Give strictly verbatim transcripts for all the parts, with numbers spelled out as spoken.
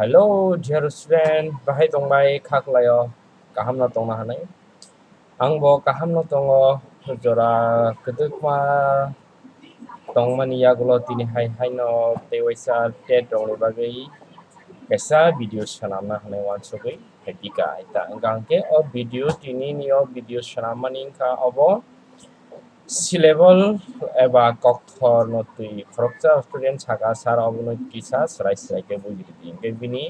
Hello, dear student, bahai tongbai kha khlaio, kaham no tongna hanai? Ang bo kaham no tongo, jora kwdwkma tongmani yagulo tini hai haino tei waisa TET rokni bagwi kaisa video swnamna hanai uansugwi phaipika hai ta. Hwnkha hwnkhe o video tini ni o video swnammani wngkha obo syllable eba kokthor no twi khoroksa student saka, "Sir, obono kisa swrai swrai khe bujiridi." Hwnkhe bini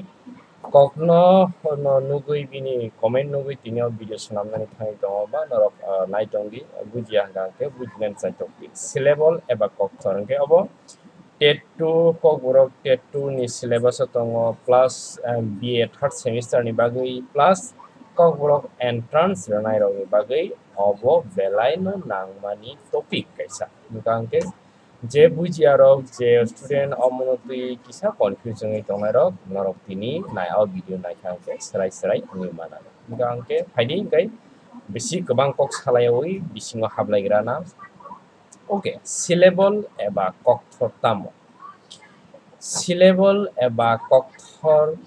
kokno no nugwi, bini comment nugwi tini o video swnamnani thangwi tongo ba norok, ah, nai tongdi, bujiya hwnkha hwnkhe bujinani chai tongdi. Syllable eba kokthor hwnkhe obo TET two, Kokborok TET two ni syllabus o tongo, plus, eh, B A third semester ni bagwi, plus Kokborok entrance rwnai rokni bagwi obo belai no nangmani topic kaisa. Hwnkha hwnkhe je bujiya rok, je student omono twi kisa confuse wngwi tongnai rok, norok tini nai o video naikha hwnkhe swrai swrai wngwi mano. Hwnkha hwnkhe phaidi hwnkhe bisi kwbang kok salaiwi bisingo hablaigrana. Okay, syllable eba kokthor tamo? Syllable eba kokthor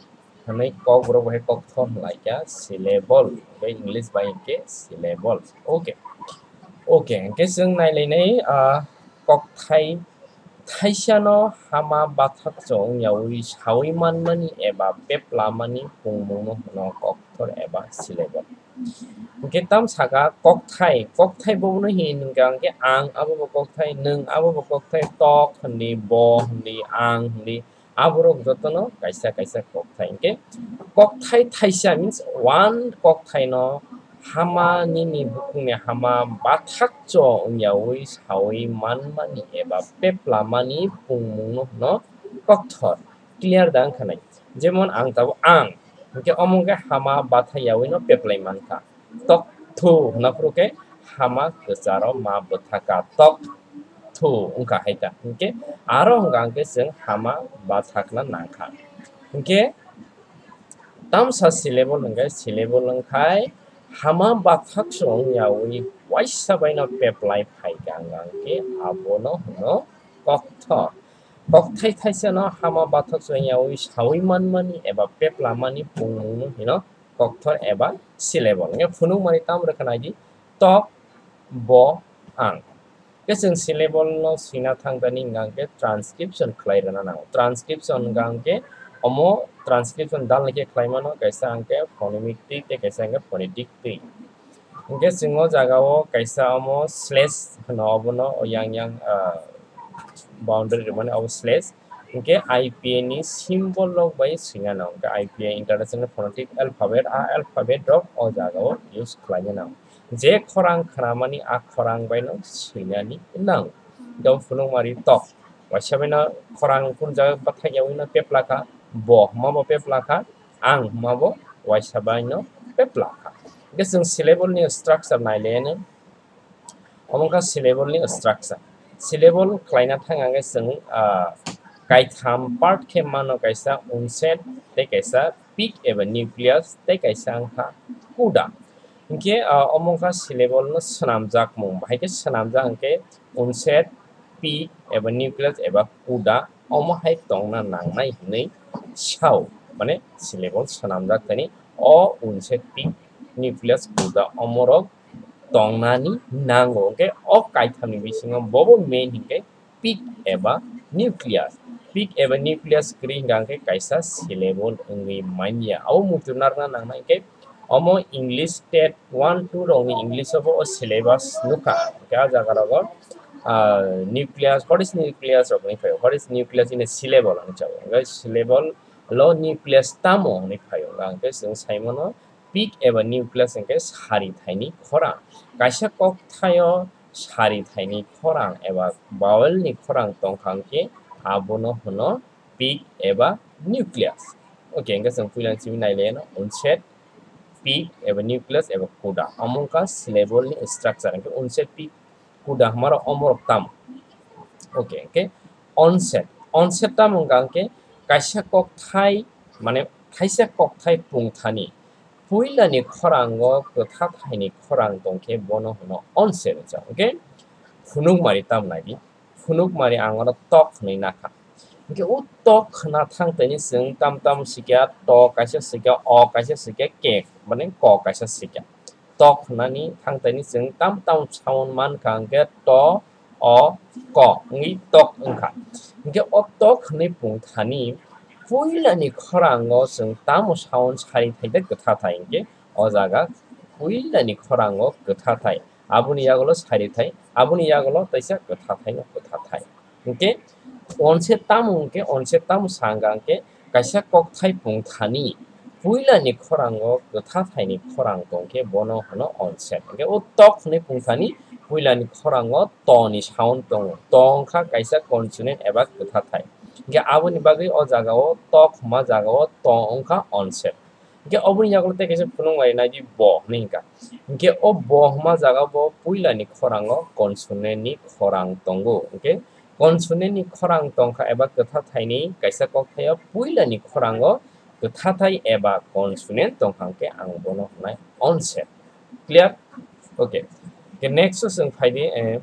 hwnwi Kokborok bai kokthor hwnlaikha syllable, tei English bai hwnkhe syllable. Okay, okay, hwnkhe chwng nailainai, ah, kokthai thaisano hama bathakcho wngyawi sawi manmani eba peplamani pungmungno hwno kokthor eba syllable. Hwnkhe tam saka kokthai, kokthai bobono hin hwnkha hwnkhe ang abo bo kokthai, nwng abo bo kokthai, tok hwnwi, bo hwnwi, ang hwnwi, aborok jotono kaisa kaisa kokthai. Hwnkhe kokthai thaisa means one kokthaino hama nini bukungni hama bathakcho wngyawi sawi manmani eba peplamani pungmungno hwno kokthor. Clear da wngkha nai? Jemon ang tabuk ang, hwnkhe omo wngkhe hama bathai yawi no peplai mankha. Tok thu hwna phuru khe hama kwcharo ma bwthaka tok thu wngkha hai ta. Hwnkhe aro hwnkha hwnkhe chwng hama bathakna nangkha. Hwnkhe tamsa syllable hwnkhe syllable wngkhai hama bathakcho wngyawi waisa baino peplai phaikha hwnkha hwnkhe abono hwno kokthor. Kokthai thaisano hama bathakcho wngyawi sawi manmani eba peplamani pungmungno hino kokthor eba syllable. Hwnkhe phunukmani tamo rwkha naidi, tok, bo, ang. Khe chwng syllable no swina thangkani hwnkha hwnkhe transcription khlai rwna nango. Transcription hwnkha hwnkhe omo transcription dalni khe khlai mano, kaisa hwnkhe phonemic twi tei kaisa hwnkhe phonetic twi. Hwnkhe chwng o jaga o kaisa omo slash hwno obono o yang yang, ah, boundary rwmani obo slash. Hwnkhe I P A ni symbol rok bai swina nango. Hwnkhe I P A International Phonetic Alphabet, a alphabet rok o jaga o use khlaina nango. Je khorang khnamani a khorang bai no swinani nango. Hwnkhe obo phunukmari tok. Waisa bai no khorang kunu jaga bathai yawi no peplakha, bo hwnma bo peplakha, ang hwnma bo waisa bai no peplakha. Hwnkhe chwng syllable ni structure nai le no. Omo wngkha syllable ni structure. Syllable khlaina thang hwnkhe chwng, ah, kaitham part khe mano, kaisa onset tei kaisa peak eba nucleus tei kaisa wngkha coda. Hwnkhe, ah, omo wngkha syllable no swnamjakmung. Bahai khe swnamjak hwnkhe onset, peak eba nucleus eba coda omo hai tongna nangnai hwnwi sao. Mane syllable swnamjak thani o onset, peak, nucleus, coda omorok tongnani nango. Hwnkhe o kaithamni bisingo bobo main hwnkhe peak eba nucleus. Peak eba nucleus kwrwi hwnkha hwnkhe kaisa syllable wngwi manya. Abo muitu narwkna nangnai hwnkhe omo English TET one two rokni English o bo o syllabus nukha. Hwnkhe a jaga rogo, ah, nucleus, what is nucleus rok hinwi phaio? What is nucleus in a syllable hinwi sao. Hwnkhe syllable lo nucleus tamo hinwi phaio. Hwnkhe chwng saimano peak eba nucleus hwnkhe sari thaini khorang. Kaisa kokthaio sari thaini khorang eba vowel ni khorang tongkha hwnkhe abono hwno peak eba nucleus. Okay, hwnkhe chwng puila simi nai le no onset, peak eba nucleus eba coda. Omo wngkha syllable ni structure. Hwnkhe onset, peak, coda hwnmarok omorok tamo? Okay, hwnkhe onset. Onset tamo wngkha hwnkhe kaisa kokthai, mane thaisa kokthai pungthani puilani khorango kwtha thaini khorang tongkhe bono hwno onset hwnjak. Hwnkhe phunukmari tamo naidi? Phunukmari ang oro tok hwnwi nakha. Hingke o tok hwna thangtaini chwng tam tam sikya, to kaisa sikya, o kaisa sikya, ke, mane ko kaisa sikya. Tok hwnani thangtaini chwng tam tam sound mankha, hingke to, o, ko wngwi tok wngkha. Hingke o tok hwnwi pungthani puilani khorango chwng tamo sound sari thaide kwtha thai, hingke o jaga puilani khorango kwtha thai, aboni yagulo sari thai, aboni yagulo teisa kwtha thaino kwtha thai. Hingke onset tamo hingke, onset tamo sangha hingke kaisa kokthai pungthani puilani khorango kwtha thaini khorang tongkhe bono hwno onset. Hingke o tok hwnwi pungthani puilani khorango to ni sound tongo. To wngkha kaisa consonant eba kwtha thai. Hingke aboni bagwi o jagao tok hwnma jagao to wngkha onset. Hingke oboni yagulo tei kaisa phunukmari naidi bo hwnwi hingkha. Hingke o bo hwnma jagao bo puilani khorango consonant ni khorang tongo. Hingke consonant ni khorang tongkha eba kwtha thaini kaisa kokthaio puilani khorango kwtha thai eba consonant tongkha hingke ang bono hwnai onset. Clear? Okay. Hingke next o chwng phaidi, eh,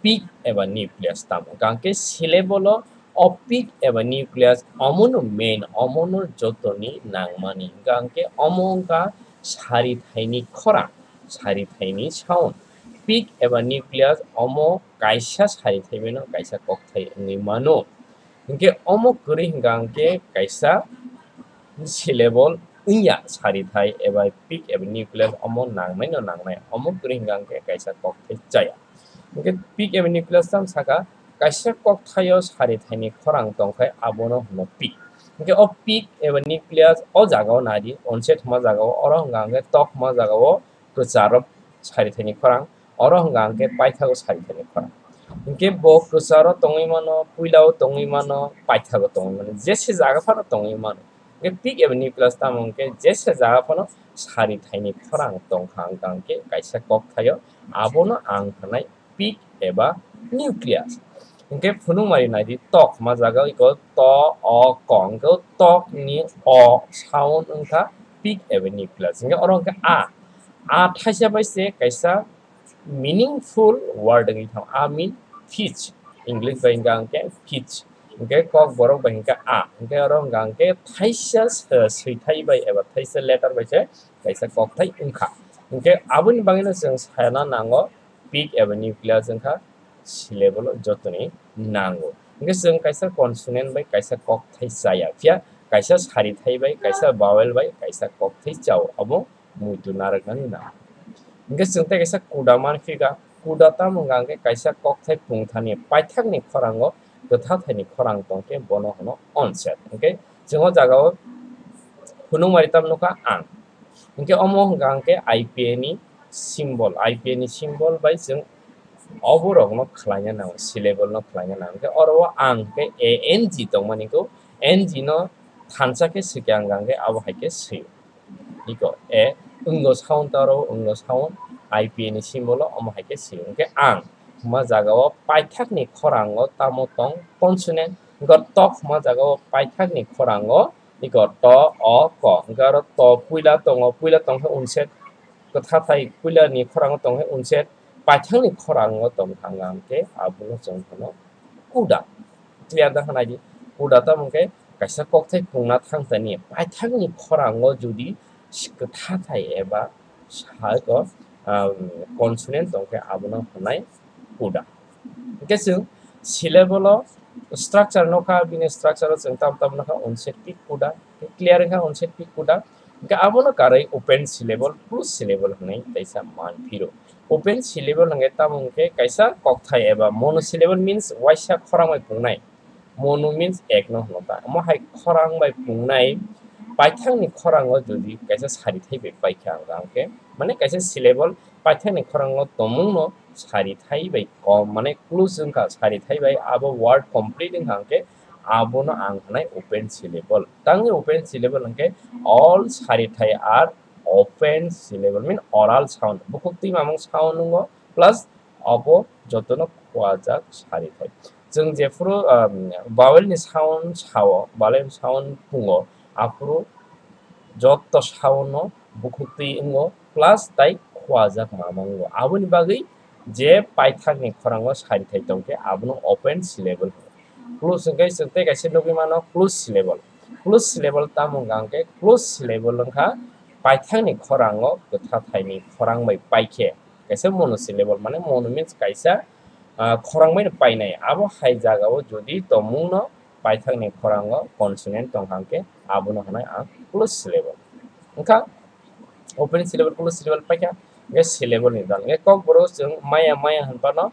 peak eba nucleus tamo. Hingke syllable o o peak eba nucleus omono main, omono jotoni nangmani. Hingke omo wngkha sari thaini khorang, sari thaini sound. Peak eba nucleus omo kaisa sari thai bai no kaisa kokthai wngwi mano. Hingke omo kwrwi hingka hingke kaisa syllable wngya sari thai eba peak eba nucleus omo nangnai no nangnai. Omo kwrwi hingka hingke kaisa kokthai chaya. Hingke peak eba nucleus tam saka kaisa kokthaio sari thaini khorang tongkhai abono hwno peak. Hingke o peak eba nucleus o jagao nadi, onset hwnma jagao, oro hwnka hingke tok hwnma jagao kwcharo sari thaini khorang, oro hwnka hingke paithago sari thaini khorang. Hingke bo kwcharo tongwi mano, puilao tongwi mano, paithago tongwi mano, jese jaga phano tongwi mano. Hingke peak eba nucleus tamo hingke jese jaga phano sari thaini khorang tongkha hwnka hingke kaisa kokthaio abono ang hwnai peak eba nucleus. Hingke phunukmari naidi tok hwnma jaga iko to, o, ko. Hingke tok ni o sound wngkha peak eba nucleus. Hingke oro hingke a, a thaisa bai se kaisa meaningful word wngwi thango. A mean pitch. English bai hingka hingke pitch. Hingke kokborok bai hingke a. Hingke oro hingka hingke thaisa s-, swithai bai eba thaisa letter bai se kaisa kokthai wngkha. Hingke aboni bagwino chwng sana nango peak eba nucleus wngkha syllable o jotoni nango. Hingke chwng kaisa consonant bai kaisa kokthai chaya. Phiya kaisa sari thai bai, kaisa vowel bai, kaisa kokthai chao. Abo muitu narwknani nango. Hingke chwng tei kaisa kuda manphika, kuda tamo hwnka hwnkhe kaisa kokthai pungthani paithakni khorango kwtha thaini khorang tongkhe bono hwno onset. Hingke chwng o jagao phunukmari tamo nukha ang. Hingke omo hwnka hwnkhe I P A ni symbol, I P A ni symbol bai chwng oborokno khwlaina nango, syllable no khwlaina nango. Hingke oro o ang hwnkhe A N G tongmani kho, N G no thansa khe swikha hwnka hwnkhe abo hai khe swi. Iko, e, wngno sound taro, wngno sound, I P A ni symbol o, omo hai khe swi. Hwnkhe ang, hwnma jagao paithakni khorango tamo tong, consonant, hwnkhe tok hwnma jagao paithakni khorango, iko, to, o, ko. Hwnkhe aro to puila tongo, puila tongkhe unset, kwtha thai puilani khorango tongkhe unset, paithakni khorango tongkha hwnkhe abono chwng phano kuda. Clear da hwnai di? Kuda tamo hwnkhe kaisa kokthai pungna thangtani paithakni khorango jodi kwtha thai eba sahako, um, consonant tongkhe abono hwnai kuda. Hwnkhe chwng syllable o structure nokha, bini structure o chwng tam tam nokha unset peak kuda, clear wngkha unset peak kuda. Hwnkhe abono karwi open syllable, close syllable hwnwi kaisa man phiro. Open syllable hwnkhe tamo hwnkhe kaisa kokthai eba monosyllable means waisa khorang bai pungnai. Mono means ek no hwno ta. Omo hai khorang bai pungnai paithakni khorango jodi kaisa sari thai bai paikha hwnkha hwnkhe, mane kaisa syllable paithakni khorango tongmungno sari thai bai kom, mane close wngkha sari thai bai, abo word complete wngkha hwnkhe abono ang hwnai open syllable. Tangwi open syllable hwnkhe all sari thai are open syllable, mean oral sound. Bukhuk twi mamung sound wngo plus abo jotono khuajak sari thai. Chwng jephuru, um, vowel ni sound sao, vowel ni sound pungo, aphuru joto sound no bukhuk twi wngo plus tai khuajak mamung wngo. Aboni bagwi je paithakni khorango sari thai tongkhe abono open syllable hwno. Close hwnkhe chwng tei kaisa nugwi mano close syllable. Close syllable tamo hwnkha hwnkhe close syllable wngkha paithakni khorango kwtha thaini khorang bai paikhe kaisa monosyllable, mane mono means kaisa, ah, khorang bai painai. Abo hai jagao jodi tongmungno paithakni khorango consonant tongkha hwnkhe abono hwnwi ang close syllable. Wngkha opening syllable, close syllable paikha, hwnkhe syllable ni dal. Hwnkhe kokborok chwng maya maya hwnphano,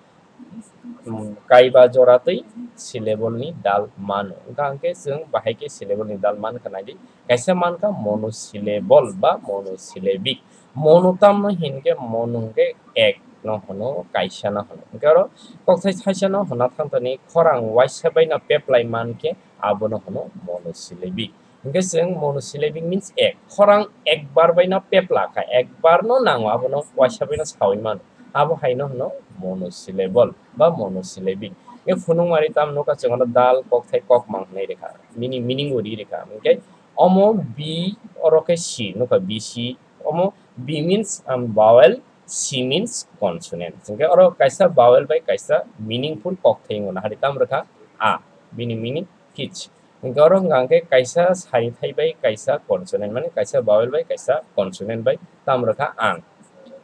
um, kaiba jora twi syllable ni dal mano. Wngkha hwnkhe chwng bahai khe syllable ni dal mankha naidi. Kaisa mankha monosyllable ba monosyllabic. Mono tamno hinkhe mono hwnkhe ek no hwno, kaisa no hwno. Hwnkhe oro kokthai thaisa no hwna thangtani khorang waisa bai no peplai mankhe abono hwno monosyllabic. Hwnkhe chwng monosyllabic means ek. Khorang ekbar bai no pepla kha, ekbar no nango, abono waisa bai no sawi mano. Abo hai no hwno monosyllable ba monosyllabic. Hwnkhe phunukmari tam nukha chwng ano dal kokthai kokmang hwnwi rikha. Meaning, meaning bo ri rikha. Hwnkhe omo B, oro khe C, nukha B C. Omo B means, um, vowel, C means consonant. Hwnkhe oro kaisa vowel bai kaisa meaningful kokthai wngmano. Hari tam rwkha a, bini meaning pitch. Hwnkhe oro hwnkha hwnkhe kaisa sari thai bai kaisa consonant, mane kaisa vowel bai kaisa consonant bai tam rwkha ang.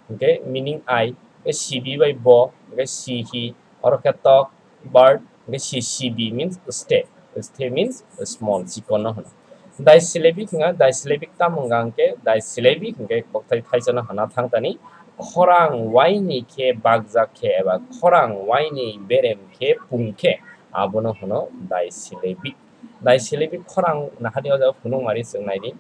Hwnkhe meaning I, hwnkhe C B bai bo, hwnkhe C he, oro khe tok, bird, hwnkhe C C B means stay, stay means small, chikon no hwno. Disyllabic hwnkha, disyllabic tamo hwnkha hwnkhe, disyllabic hwnkhe kokthai thaisa no hwna thangtani khorang waini khe bakjak khe eba khorang waini berem khe pung khe abono hwno disyllabic. Disyllabic khorang nahadi o jaga phunukmari chwng naidi.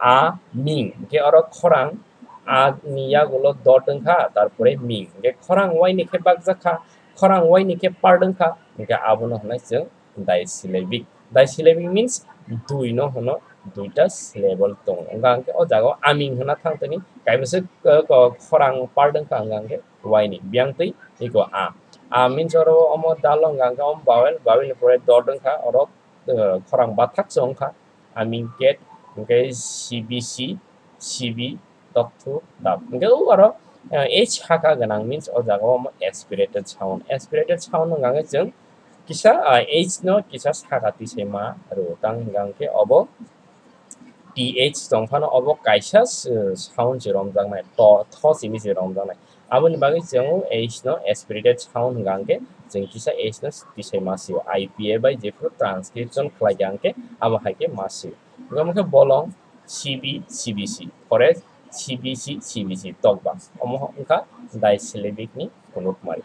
A, ming, hwnkhe oro khorang a ni yagulo dot wngkha, tarpore ming, hwnkhe khorang waini khe bakjak kha, khorang waini khe part wngkha, hwnkhe abono hwnwi chwng disyllabic. Disyllabic means dui no hwno, duita syllable tongo. Wngkha hwnkhe o jaga o aming hwna thangtani, kaibwswk, uh, khorang part wngkha, wngkha hwnkhe waini, biyang twi iko a. A means oro omo dal wngkha hwnkhe omo vowel, vowel ni pore dot wngkha, oro, uh, khorang bathak se wngkha. Aming ket, hwnkhe C B C, C B, tokthu, dap. Hwnkhe o aro, uh, H haka gwnang means o jaga o omo aspirated sound. Aspirated sound wngkha hwnkhe chwng kisa, uh, H no kisa saka tisai ma rw tang hwnkha hwnkhe obo T H tongphano obo kaisa, uh, sound se romjaknai, to, tho simi se romjaknai. Aboni bagwi chwng H no aspirated sound hwnkha hwnkhe chwng kisa H no tisai ma sio. I P A bai jephuru transcription khlai kha hwnkhe abo hai khe ma sio. Hwnkhe omo khe bolong C B, C B C, pore C B C, C B C tokba. Omo wngkha disyllabic ni phunukmari.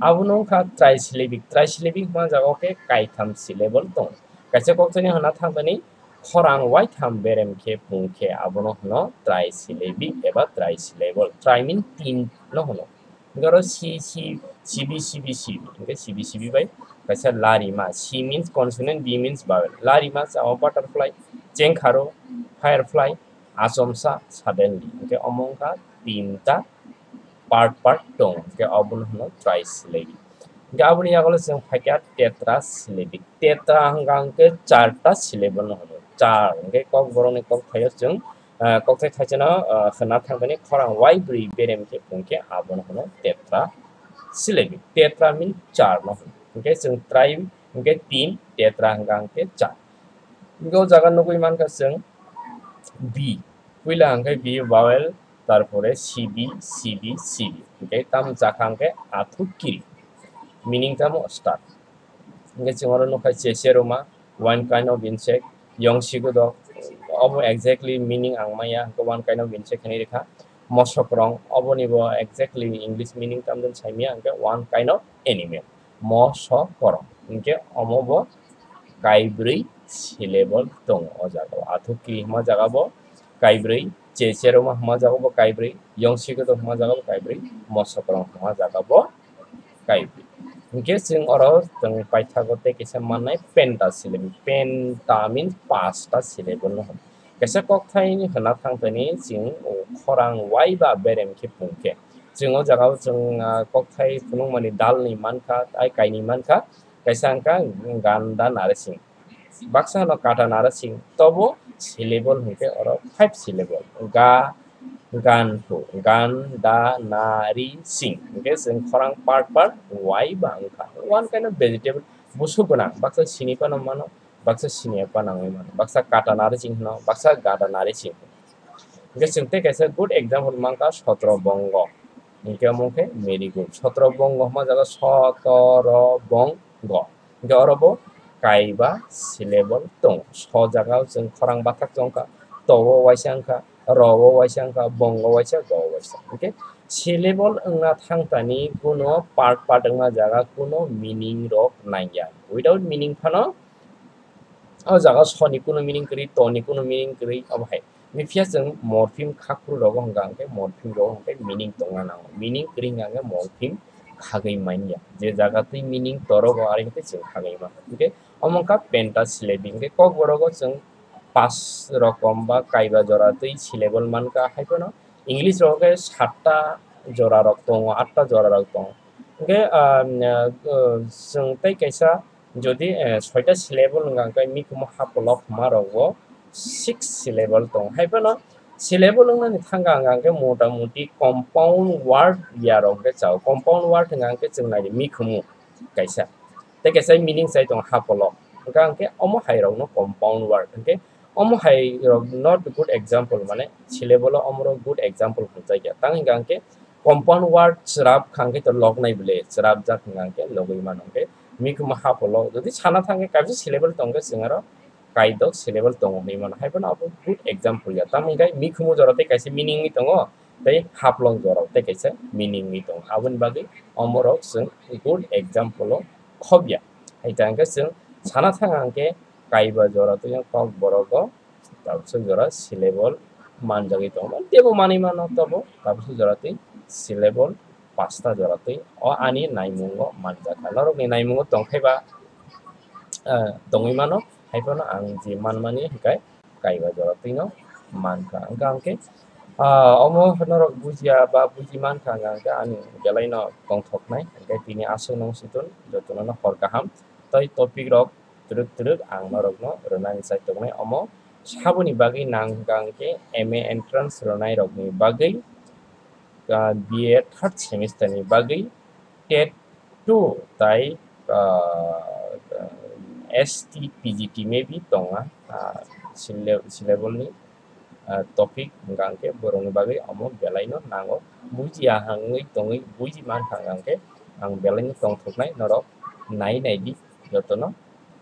Abono wngkha trisyllabic. Trisyllabic hwnma jaga o khe kaitham syllable tongo. Kaisa kokthaini hwnna thangtani khorang waitham berem khe pung khe abono hwno trisyllabic eba trisyllable. Tri mean tin no hwno. Hwnkhe oro C, C, C B, C B, C B. Hwnkhe C B, C B bai kaisa larima. C means consonant, B means vowel. Larima chao butterfly, chengkharo, firefly, achomsa, suddenly. Hwnkhe omo wngkha tinta part part tong. Hwnkhe obono hwno trisyllabic. Hwnkhe aboni yagulo chwng phaikha tetrasyllabic. Tetra hwnkha hwnkhe charta syllable no hwno. Char hwnkhe kokborokni kokthaio chwng, ah, kokthai thaisano, ah, khwna thangmani khorang waibrwi berem khe pung khe abono hwno tetrasyllabic. Tetra mean char no hwno. Hwnkhe chwng tri hwnkhe tin, tetra hwnkha hwnkhe char. Hwnkhe o jaga nugwi mankha chwng B. Puila hwnkhe B vowel, tarpore C B, C B, C B. Hwnkhe tamo chakha hwnkhe athuk kiri. Meaning tamo start. Hwnkhe chwng oro nukha checheruma, one kind of insect, yong sigodok. Obo exactly meaning ang maya, hwnkhe one kind of insect hinwi rwkha. Mosokrong, oboni bo exactly English meaning tamjani saimaya, hwnkhe one kind of animal. Mosokrong. Hwnkhe omo bo kaibrwi syllable tongo o jaga o. Athuk kiri hwnma jaga bo kaibrwi, checheruma hwnma jaga bo kaibrwi, yong sigodok hwnma jaga bo kaibrwi, mosokrong hwnma jaga bo kaibrwi. Hwnkhe chwng oro chwng paithago tei kisa mannai penta syllable. Penta means pasta syllable no hwn. Kaisa kokthaini hwnna thangtani chwng khorang waiba berem khe pung khe. Chwng o jaga o chwng, ah, kokthai phunukmani dalni mankha, tai kainwi mankha. Kaisa wngkha ganda narising. Baksa no kata narising. Tobo syllable hwnkhe oro five syllable. Ga, gan phu, gan, da, na, ri, sing. Hwnkhe chwng khorang part part waiba wngkha. One kind of vegetable. Busuk gwnang, baksa sini phano mano, baksa sini phano nangwi mano, baksa kata nari ching hino, baksa gada nari ching hino. Hingke chwng tei kaisa good example mankha sotro bongo. Hingke omo khe merigo. Sotro bongo hwnma jaga sotoro bongo. Hingke oro bo kaiba syllable tongo. So jaga o chwng khorang bathak chongkha, to o waisa wngkha, ro o waisa wngkha, bongo waisa, go o waisa. Hingke syllable wngna thangtani kuno part part wngma jaga kuno meaning rok nangya. Without meaning phano o jaga soni kuno meaning kwrwi, toni kuno meaning kwrwi, omo hai. Bini phiya chwng morpheme khakhru rogo hwnka hwnkhe morpheme rogo hwnkhe meaning tongna nango. Meaning kwrwi hwnka hwnkhe morpheme khagwi manya. Je jaga twi meaning torogo ari hwnkhe chwng khagwi mano. Hwnkhe omo wngkha pentasyllabic. Hwnkhe kokborogo chwng pas rokom ba kaiba jora twi syllable mankha. Haiphano English rogo khe satta jora rok tongo, atta jora rok tongo. Hwnkhe, ah, ah, chwng tei kaisa jodi, eh, soita syllable wngkha hwnkhe mikhumu hapolok hwnma rogo six syllable tongo. Haiphano syllable wngnani thangkha hwnkha hwnkhe mota moti compound word ya rok hwnkhe chao. Compound word wngkha hwnkhe chwng naidi mikhumu kaisa. Tei kaisa meaning chai tongo hapolok. Hwnkha hwnkhe omo hai rokno compound word hwnkhe omo hai rok not good example, mane syllable o omo rok good example hwnjak ya. Tang hwnkha hwnkhe compound word chwrap kha hwnkhe to lok nai bwle chwrap jak hwnkha hwnkhe logwi mano hwnkhe mikhumu hapolok. Jodi sana thangkhe kaisa syllable tongkhe chwng aro kaidok syllable tongo hinwi mano. Haiphano abo good example ya. Tamo hwnkhe mikhumu jora tei kaisa meaning wi tongo, tei haplok jora tei kaisa meaning wi tongo. Aboni bagwi omorok chwng good example o khobya. Hai ta hwnkhe chwng sana thang hwnkhe kaiba jora twi kok borogo tabuksa jora syllable manjagwi tongo. Teibo manwi mano tobo tabuksa jora twi syllable pasta jora twi o ani naimungo manjakha. Norokni naimungo tongkhaiba, ah, tongwi mano, haiphano ang je manmani hwnkhe kaiba jora twino mankha. Hwnkha hwnkhe, ah, omo norok bujiya ba buji mankha hwnkha hwnkhe ani belaino tongthoknai. Hwnkhe tini aswk nung situng jotono no hor kaham. Tei topic rok twrwk twrwk ang norokno rwnani chai tongnai. Omo saboni bagwi nang hwnkha hwnkhe M A entrance rwnai rokni bagwi, ah, B A third semester ni bagwi TET two tai, ah, S T P G T maybe tonga, ah, sylla-, syllable ni, ah, topic hwnkha hwnkhe borokni bagwi omo belaino nango. Bujiya hangwi tongwi buji mankha hwnkha hwnkhe ang belaino tongthoknai, norok nai naidi jotono.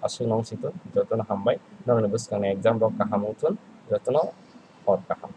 Aswk nung situng jotono hambai, norokni bwskangni exam rok kaham wngthun, jotono hor kaham.